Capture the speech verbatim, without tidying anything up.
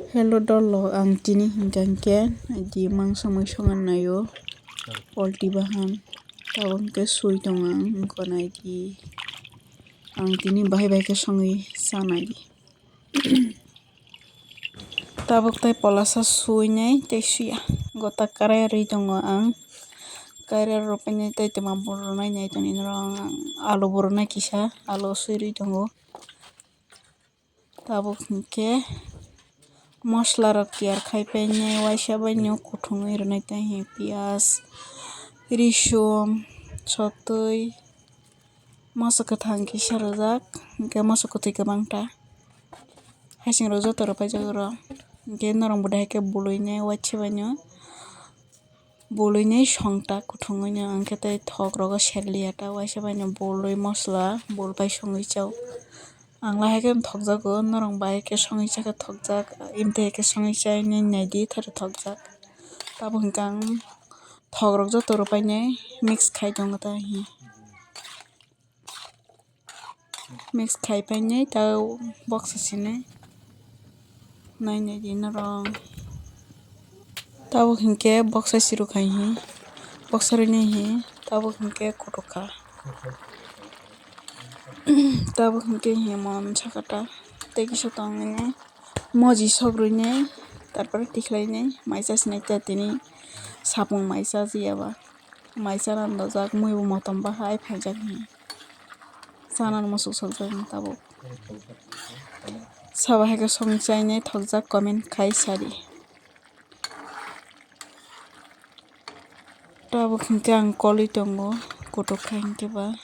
Hello dol rok, ang tini hinkha hinkhe di mangsa mui songan naio, polti bahan, tabuk hinkhe sui tongo ang, wngkha naidi, ang tini bahai bahai khe songwi cha naidi. Tabuk tei polasa suinai tei suya, gota karai rwi tongo ang, karai rwpainai tei twma bo rwnai nai tongni norok ang, alu bo rwnai kisa, alu sui rwi tongo. Tabuk hinkhe mosla rok tiyar khai painai, waisa baino kuthumwi rwnai tei piyaj, risum, sotwi, moso kwthang kisa rwjak, hinkhe moso kwthwi kwbang ta. Hasing rok joto rw paijak oro, hinkhe norok bo dahai khe bului nai waisa baino. Bului song ta kuthumwi no, hwnkhe tei thok rogo serliya ta, waisa baino bului mosla bul bai songwi chao. Ang lahai khe thokjago, norok bai khe songwi chakhe thokjak, imtwi hai khe songwi chainai naidi thari thokjak. Tabuk hwnkhe ang thok rok joto rw painai mix khai tongo ta hi. Mix khai painai ta boksa sinai nainai di norok. Tabuk hinkhe boksa siruk hai hi, boksa rwinai hi, tabuk hinkhe kutukha. Tabuk hinkhe hi mon sakha ta tei kisa tongwi nai. Moji sok rwinai, tarpore tikhlainai, mai chasinai ta tini sapung mai chajiya ba, mai chana dojak, muibo motom bahai phaijak hi, chana muchuk sokjak tabuk. Sabo hai khe songwi chainai thokjak, comment khai sadi. Tabuk hinkhe ang kolwi tongo, kutuk kha hinkhe ba.